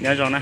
Nyob zoo na,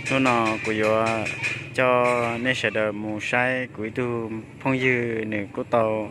hnub no kuv yuav coj nej sawv daws mus saib kuv ib tug phooj ywg, nws kuj tau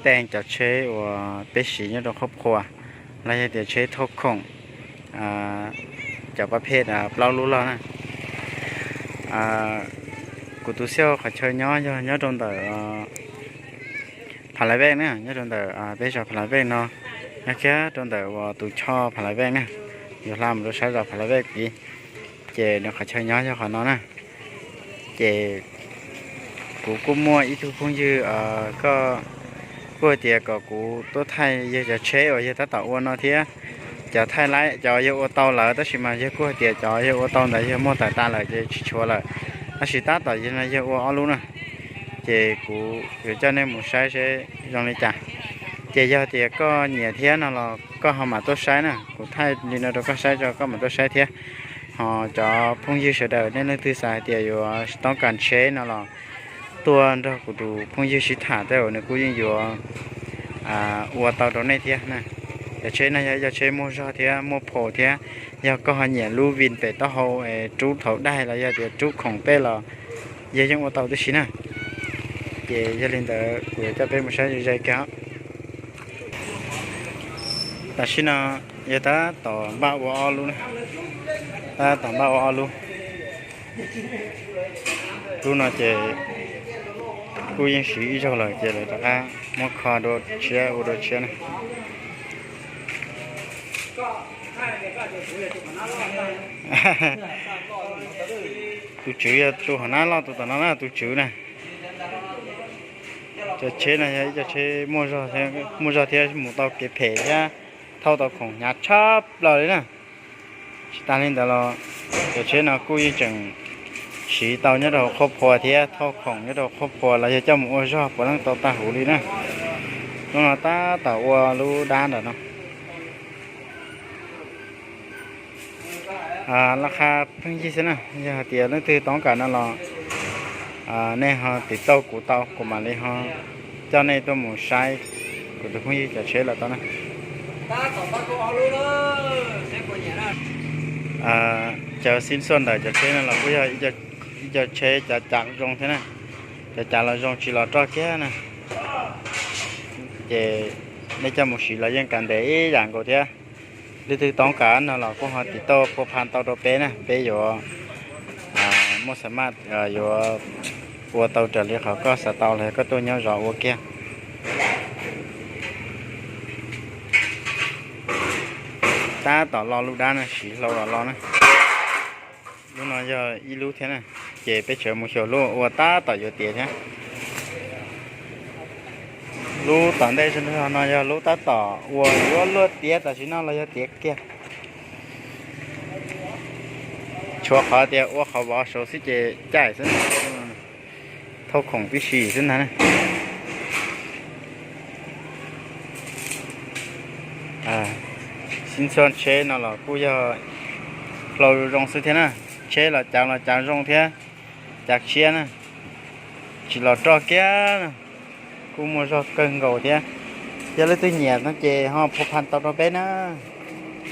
teej cov tsheb uas peb siv nyob rau qhov qhua, los yog tias tsheb thauj khoom, cov pab phej plaub lub loj na. Kuv tus xiauj qhov chaw nyob yog nyob rau ntawm Pha La Vej na, nyob rau ntawm peb zos Pha La Vej no, nyob kiag rau ntawm uas tus choj Pha La Vej na, yuav hla mus rau sab zos Pha La Vej tid. Ces nws qhov chaw nyob yog qhov no na. Ces kuv kuj muaj ib tug phooj ywg, koj kuj hais tias kom kuv tuaj thaij yawg cov tsheb uas yawg tab tom ua no thiab. Cov thaij laib cov yawg ua tau lawm, tab sis mas yawg kuj hais tias cov yawg ua tau ntawd yawg muag tawm tas lawm ces tsis tshuav lawm. Tab sis tab tom yawg no yawg ua ob lub na. Ces kuv yuav coj nej mus saib seb zoo li cas. Ces yog tias koj nyiam thiab no los koj ho mam tuaj saib na, kuv thaij li no rau koj saib tso koj mam tuaj saib thiab. Ho cov phooj ywg sawv daws nej leej twg xav hais tias yuav toob kas tsheb no los tuaj nrog kuv tus phooj ywg sib tham tej zaum nws kuj yeej yuav ua tau rau nej thiab na. Cov tsheb no yog ib co tsheb muaj zog thiab muaj phom thiab. Yog koj ho nyiam lub vin pem taub hau es rub thaum daig los yog tias rub khoom tej los yawg yeej ua tau tib si na. Ces yog li ntawd kuv yuav coj peb mus saib ze ze kiag. Tam sim no yog tab tom npaj ua ob lub, tab tom npaj ua ob lub. Lub no ces kuj yeej siv ib zaug lawm ces lawv rov qab muab kho dua tshiab ua dua tshiab na. Tus tswv yog tus hauv nab loj tus tom no na, tus tswv na. Cov tsheb no yog ib co tsheb muaj zog thiab mus tau kev phem thiab thauj tau khoom hnyav tshaj plaws li na. Tsis tas li ntawd los cov tsheb no kuj yeej tseem siv tau nyob rau hauv qhuab phua thiab thauj khoom nyob rau hauv qhuab phua los yog coj mus ua zog puav leej tau tag huv li na. Lub no tab tom ua lub dab ntawm no. Laj qha pheej yig xwb na, yog hais tias leej twg toob kas no los nej ho tiv tauj kuv tau, kuv mam li ho coj nej tuaj mus saib kuv tus phooj ywg cov tsheb los tau na. Cov xib xuaj ntawm cov tsheb no los kuj yog ib co tsheb cav cav zoo thiab na, cav cav los zoo tsis los roj kiag na. Ces nej coj mus siv los yeej kav ntes ib yam nkaus thiab. Leej twg toob kas no los kuj ho tiv tauj phua pha tau rau peb na, peb yuav muaj xa maj yuav ua tau raws li qhov koj xav tau los koj tuaj nyob zov ua kiag. Tab tom lo lub dab no siv hlau los lo na. Lub no yog ib lub thiab na, ces peb tseem mus xyuas lub ua tab tom yuav tiav thiab. Lub tom ntej no yog lub tab tom ua yuav luag tiav tam sim no los yog tiav kiag. Tshuav qhov tias ua qhov vov saud xwb ces caij xwb, thauj khoom tib si xwb ntag. Xib xuaj tsheb no los kuj yog hlau zoo xwb thiab na, tsheb los cav los cav zoo thiab, cav tshiab na, tsis los roj kiag na, kuj muaj zog kawg nkaus thiab. Yog leej twg nyiam no ces ho phua pha tau rau peb na.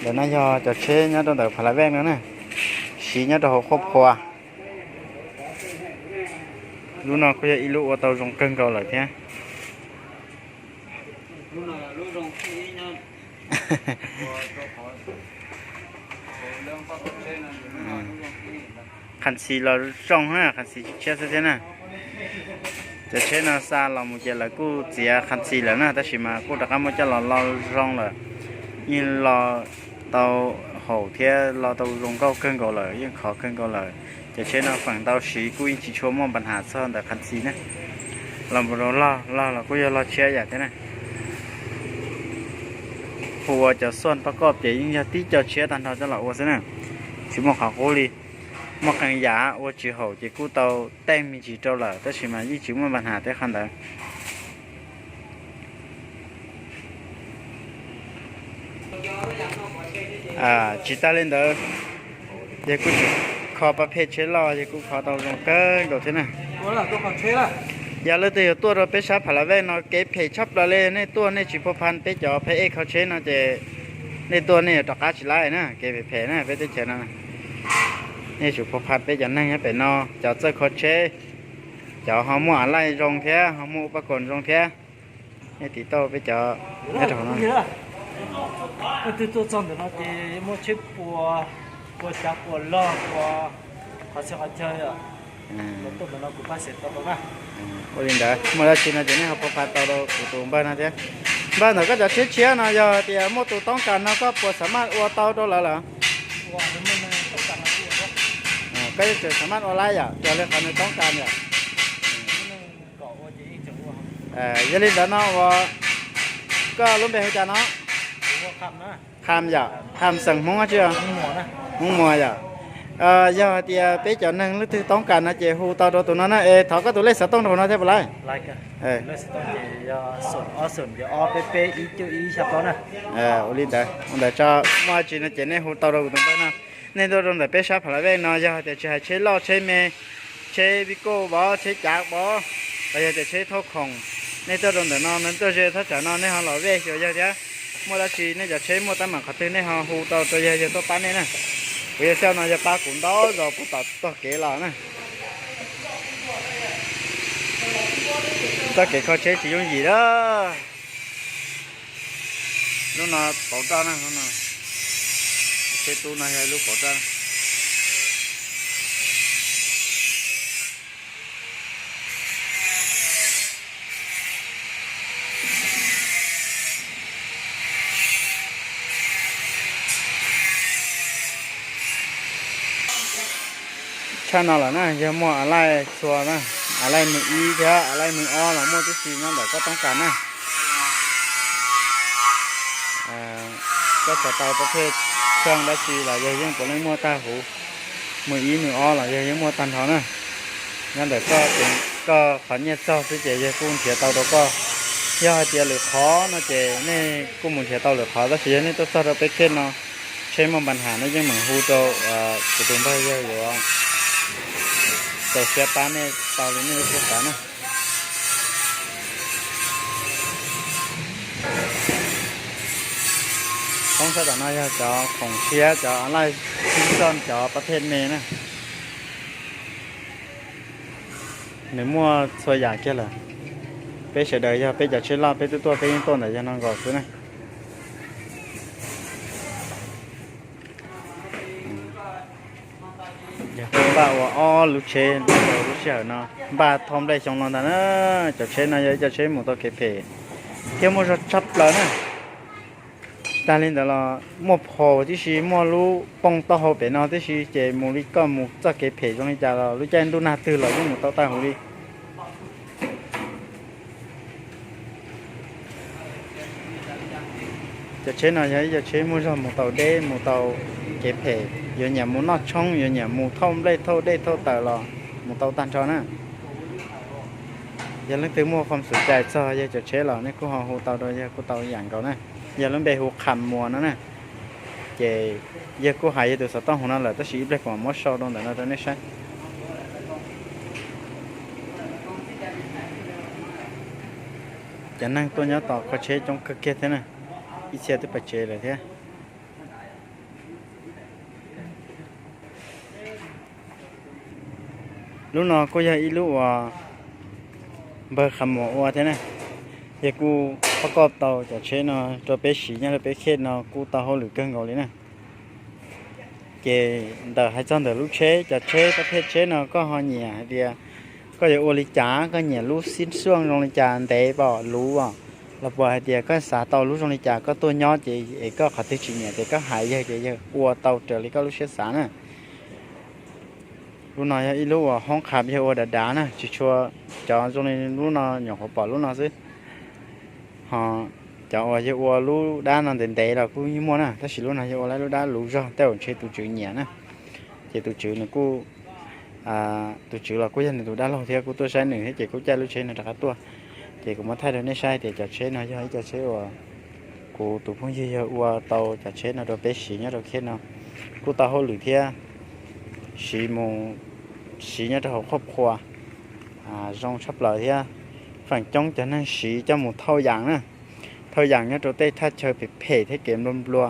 Ntawm no yog cov tsheb nyob rau ntawm Pha La Vej no na, siv nyob rau hauv qhuab phua. Lub no kuj yog ib lub ua tau zoo kawg nkaus lawm thiab. Qhas xis los zoo na, qhas xis tshiab xwb thiab na. Cov tsheb no xa los mus ces lawv kuj txiav qhas xis lawm na, tab sis mas kuj rov qab muab coj los lo zoo lawm. Yeej lo tau haum thiab lo tau zoo nkauj kawg nkaus lawm, yeej khov kawg nkaus lawm. Cov tsheb no feem ntau siv kuj yeej tsis tshua muaj npa nham txog ntawm qhas xis na. Los mus rau log, log los kuj yog log tshiab yam thiab na. Hu ua cov xuaj pab koj ces yeej yog tib co tshiab tag nrho coj los ua xwb na. Tsis muaj qhov qub li. Muaj qee yam ua tsis haum ces kuj tau teej me ntsis rau lawm, tab sis mas yeej tsis muaj npa nham tej qhov ntawd. Tsis tas li ntawd, yawg kuj tseem kho pab phej tsheb loj, yawg kuj kho tau zoo kawg nkaus thiab na. Yog leej twg yuav tuaj rau peb sab Pha La Vej no kev phem tshaj plaws li, nej tuaj nej tsis phua pha peb cov phe ej kho tsheb no ces Nej tuaj nej yuav rov qab tsis laib na, kev phem phem na peb teb chaws no. Nej tsum pov phaj peb cov neeg nyob pem no, cov txawj kho tsheb, cov ho muaj a laij zoo thiab ho muaj ua paj kaus zoo thiab. Nej tiv tauj peb cov nyob rau hauv no. Leej twg tuaj txog ntawm no ces muaj tsheb puas, puas cav puas log puas qhov txhia qhov chaw, los tuaj ntawm no kuv pab xeem tau rau na. Ua li ntawd muaj dab tsi no ces nej ho pov phaj tau rau kuv tus npawg no thiab. Npawg, ntawm koj cov tsheb tshiab no yog tias muaj tus toob kas no koj puas xam maj ua tau rau lawv lawm? Koj yeej tseem xam maj ua laib yom, yog li qhov nws toob kas yom. Yog li ntawd no uas koj lub npe hu cas no? Kham yom, Kham xeem Hmoob tsi? Hmoob Muas yom. Yog hais tias peb cov neeg leej twg toob kas no ces hu tau rau tus no na, es thov koj tus lej xov tooj rau no thiab puas laib? Ua li ntawd, ua ntawd tso, muaj dab tsi no ces nej hu tau rau kuv tus npawg no. Nej tuaj rau ntawm peb sab Pha La Vej no yog hais tias tsis hais tsheb loj tsheb me, tsheb vij koj vov, tsheb cav vov, los yog tias tsheb thauj khoom, nej tuaj rau ntawm no, nej tuaj ze thaj tsam no nej ho los vej xyuas yawg thiab. Muaj dab tsi nej cov tsheb muaj teeb meem qhov twg nej ho hu tau rau yawg, yawg tuaj pab nej na. Kuv yawg Xauj no yog pab kuv ntau zos puag tom tog kev los na. Txoj kev kho tsheb tsis yooj yim lawm. Lub no pauv roj na, lub no, tsheb tub no yog lub pauv roj. Tshaj no lawm na, yog muaj a laij txhua na, a laij mus ib thiab a laij mus ob los muaj tib si nyob ntawm koj toob kas na. Koj xav tau pab phej xeej dab tsi los yawg yeej puav leej muaj tag huv, mus ib mus ob los yawg yeej muaj tag nrho na. Nyob ntawm koj, koj qhov nyiaj txog xwb ces yawg kuj nrhiav tau rau koj. Yog hais tias lwm qhov no ces nej kuj mus nrhiav tau lwm qhov, tab sis yog nej tuaj txog rau peb khej no, tsheb muaj npa nham no yeej meem hu rau kuv tus npawg yawg yuav txaus siab pab nej tau li nej lub siab xav na. Thoob sab tom no yog cov khoom tshiab, cov a laij xib xoj, cov pab phej me na. Nws muaj txhua yam kiag lawm. Peb sawv daws yog peb cov tsheb loj peb twb tuaj, peb yeej tuaj ntawm yawg no nkaus xwb na. Yog kuj npaj ua ob lub tsheb rau lub sij hawm no, npaj thauj nplej xyoo no ntag na. Cov tsheb no yog ib cov tsheb mus tau kev phem thiab muaj zog tshaj plaws na. Tag li ntawd los muaj phom tib si, muaj lub pooj taub hau pem no tib si, ces mus li koj mus txoj kev phem zoo li cas los lub caij ntuj nag twg los yeej mus tau tag huv li. Cov tsheb no yog ib cov tsheb muaj zog mus tau deb, mus tau kev phem, yuav nyiam mus noj tshoob, yuav nyiam mus thauj nplej thauj dej thauj taws los mus tau tag nrho na. Yog leej twg muaj khuam xum cai txog yawg cov tsheb los nej kuj ho hu tau rau yawg kuj tau yam nkaus na. Yog lub npe hu Kham Muas no na. Ces yawg kuj hais yawg tus xov tooj hauv no lawm, tab sis ib pliag kuv mam muab sau rau ntawm no rau nej saib. Cov neeg tuaj nyob tos kho tsheb coob kawg kiag thiab na, ib txhia twb pais tsev lawm thiab. Lub no kuj yog ib lub uas npawg Kham Muas ua thiab na. Yawg kuj pab koj tau cov tsheb no rau peb siv nyob rau peb khej no kuj tau hauj lwm kawg nkaus li na. Ces ntawm hais txog ntawm lub tsheb, cov tsheb pab phej tsheb no koj ho nyiam hais tias koj yuav ua li cas, koj nyiam lub xib xuaj zoo li cas, ntev pom luv os, los puas hais tias koj xav tau lub zoo li cas, koj tuaj nyob ces es koj qhov twg tsis nyiam ces koj hais yawg ces yawg ua tau raws li koj lub siab xav na. Lub no yog ib lub uas hoob kham yawg ua dav dav na, tsis tshua, cov zoo li lub no nyuam qhuav pom lub no xwb. Ho cov uas yawg ua lub dab no ntev ntev los kuj yeej muaj na, tab sis lub no yawg ua lub dab luv zog tej zaum ntshe tus tswv nyiam na. Ces tus tswv nws kuj, tus tswv los kuj yog nws tus dab laug thiab, kuj tuaj saib nws thiab ces kuj caij lub tsheb no rov qab tuaj. Ces kuv muab thaij rau nej saib tias cov tsheb no yog ib cov tsheb uas kuv tus phooj ywg yawg ua tau cov tsheb no rau peb siv nyob rau khej no, kuj tau hauj lwm thiab, siv mus, siv nyob rau hauv qhuaj qhua zoo tshaj plaws thiab. Feem coob cov neeg siv coj mus thauj yas na, thauj yas nyob rau tej thaj chaw phem phem thiab kev nplua nplua.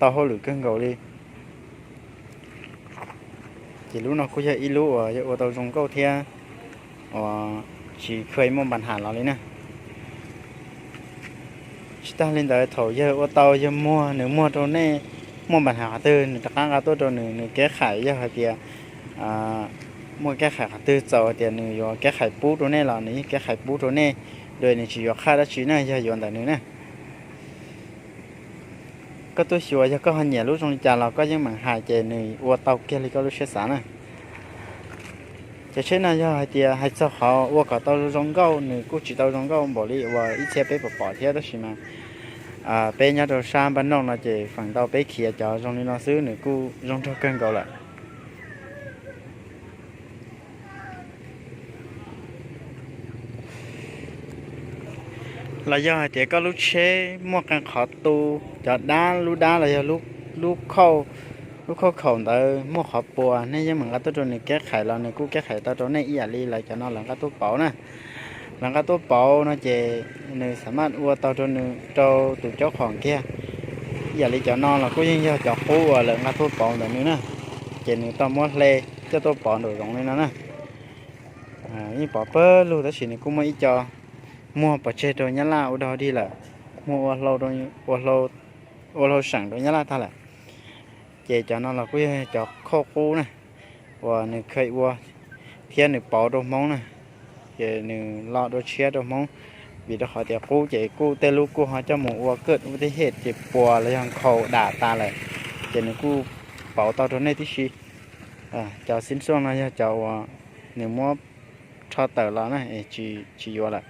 tau hauj lwm kawg nkaus li. Ces lub no kuj yog ib lub uas yog ua tau zoo nkauj thiab uas tsis kheev muaj npa nham los li na. Tsis tag li ntawd, thaum yawg ua tau yawg muag, nws muag rau nej muaj npa nham qhov twg, nws rov qab nqa tuaj rau nws, nws kev khaim yog hais tias muaj kev khaim qhov twg txaus hais tias nws yuav kev khaim pub rau nej los nws yeej kev khaim pub rau nej, nws tsis yuav qhaj dab tsi na, yog yuav ntawm nws na. Koj tub xyuas yog koj ho nyiam lub zoo li cas los koj yeej meem hais ces nws ua tau kiag li koj lub siab xav na. Cov tsheb no yog hais tias hais txog qhov ua kom tau zoo nkauj, nws kuj tsis tau zoo nkauj npaum li uas ib txhia peb pom pom thiab, tab sis mas peb nyob rau sab npaj noj no ces feem ntau peb khiav cov zoo li no xwb nws kuj zoo nraug kawg nkaus lawm. Los yog hais tias koj lub tsheb muaj qee qhov tu, cov dab, lub dab los yog lub khauj, lub khauj khaum ntawd muaj qhov puas, nej yeej meem nqa tuaj rau nws kev khaim los nws kuj kev khaim tau rau nej ib yam li lawv cov no lawv nqa tuaj pauv na. Lawv nqa tuaj pauv no ces nws xam maj ua tau rau nws, rau tus caub qhom kiag. Ib yam li cov no los kuj yeej yog cov qub uas lawv nqa tuaj pauv ntawm nws na, ces nws tau muab hle coj tuaj pauv nraum zoov li no na. Yeej pov pawg lug tab sis nws kuj muaj ib co muag pov tseg rau Nyab Laj ua dog dig lawm, muag ua hlau seem rau Nyab Laj tag lawm. Ces cov no los kuj yog cov khauj qub na, uas nws kheev ua thiab nws pauv rau Hmoob na, ces nws lo dua tshiab rau Hmoob. Vim rau qhov tias qub ces kuj tej lub kuj ho coj mus ua kaj ua tej hem ces puas los yog nkhaus dam tas lawm, ces nws kuj pauv tau rau nej tib si. Cov xib xuaj no yog cov uas nws muab rho tawm los na, tsis yuav lawm,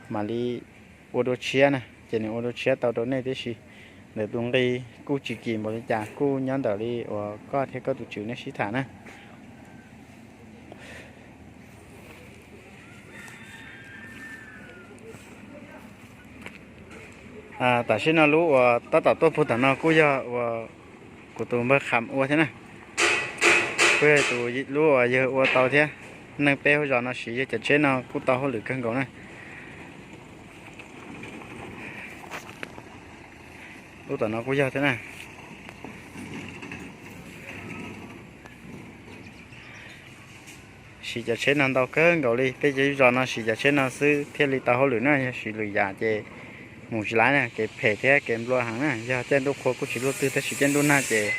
mam li ua dua tshiab na, ces nws ua dua tshiab tau rau nej tib si. Ntawm tus nqi kuj tsis kim npaum li cas, kuj nyob ntawm li uas koj thiab koj tus tswv nej sib tham na. Tam sim no lub uas tab tom tuaj puag tom no kuj yog uas kuv tus npawg Kham ua thiab na. Kuj yog tus lub uas yawg ua tau thiab. Neeg peb hauv zos no siv yawg cov tsheb no kuj tau hauj lwm kawg nkaus na. Lub tom no kuj yog thiab na. Siv cov tsheb no ntau kawg nkaus li, peb cov zos no siv cov tsheb no xwb thiaj li tau hauj lwm na, yog siv lwm yam ces mus tsis laib na, kev phem thiab kev nplua heev na. Yog caij ntuj qhua kuj tsis luaj twg, tab sis caij ntuj nag ces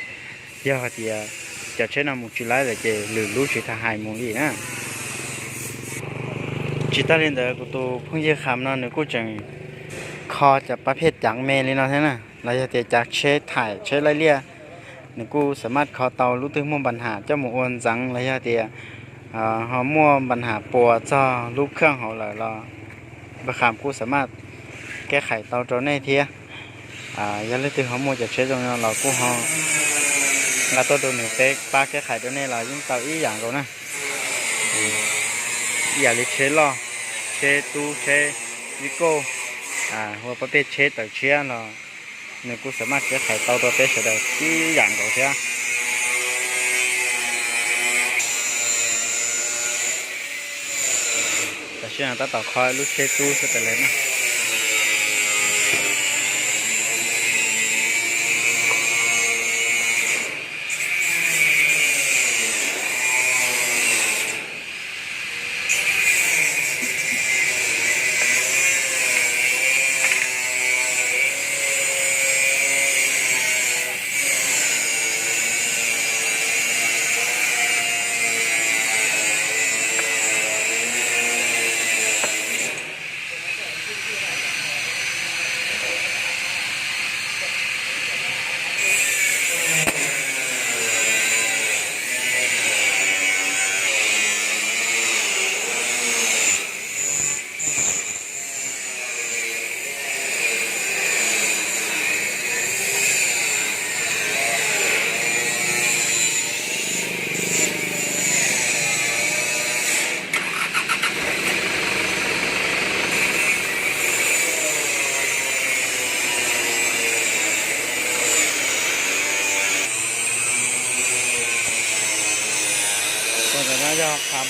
yog hais tias cov tsheb no mus tsis laib lawm ces lwm lub tsis tas hais mus li na. Tsis tas li ntawd kuv tus phooj ywg Kham no nws kuj tseem kho cov pab phiaj cav me li no thiab na, los yog tias cav tsheb thaim tsheb laij liaj, nws kuj xam maj kho tau lub twg muaj npa nham coj mus ua ntxeev los yog tias ho muaj npa nham puas txog lub kheej hauv lawm los npawg Kham kuj xam maj keb khais tau rau nej thiab. Yog leej twg ho muaj cov tsheb zoo no los kuj ho nqa tuaj rau nws peb pab keb khais rau nej los yeej tau ib yam nkaus na. Ib yam li tsheb loj, tsheb tub, tsheb vij kauj, ua pab pej tsheb tawm tshiab los nws kuj xam maj keb khais tau rau peb sawv daws ib yam nkaus thiab. Tam sim no tab tom kho lub tsheb tub xwb tas li na.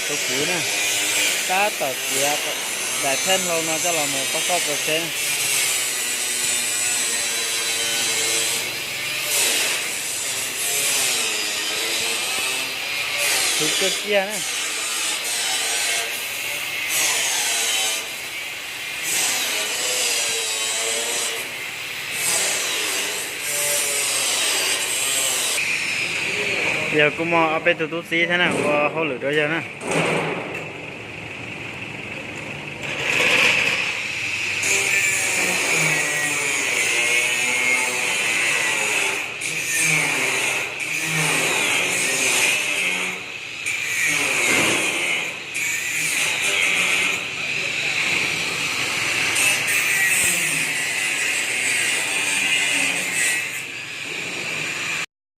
Tus kwv na, tab tom txiav daim thej hlau no coj los mus pab koj tua tsheb. Tus kawg kiag na. Yog kuj muaj ob peb tug tub txib thiab na, ua hauj lwm rau yawg na.